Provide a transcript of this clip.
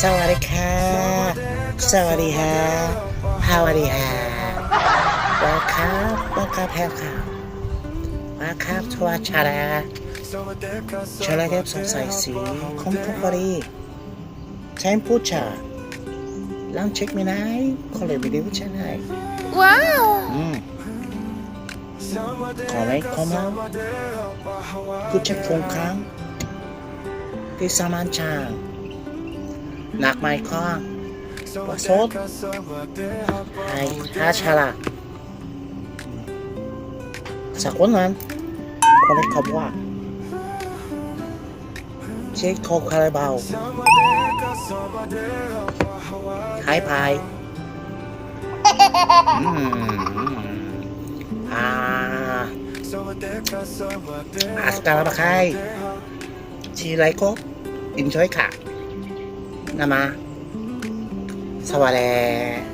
สวัสดีค่ะ สวัสดีฮะสวัสดีฮะ Welcome, welcome, welcome, welcome to our channel. Channel ครับสงสัยสีคงคงบรีใช้พูดชาลองเช็คไม่ได้ขอเลยวิดีโอชาแนล Wow! อืมขอไหมขอมากูเช็คคงครั้งที่สมานชางหนักไหมข้องปะสดไอ้ฮาชาลาสักวันนั้นคนเล็กขบว่าเช็คโคคาราบาวไทยพายอืมอ่าอาสการะบะไคชีไรก็อินชอยค่ะนามาสวัสดี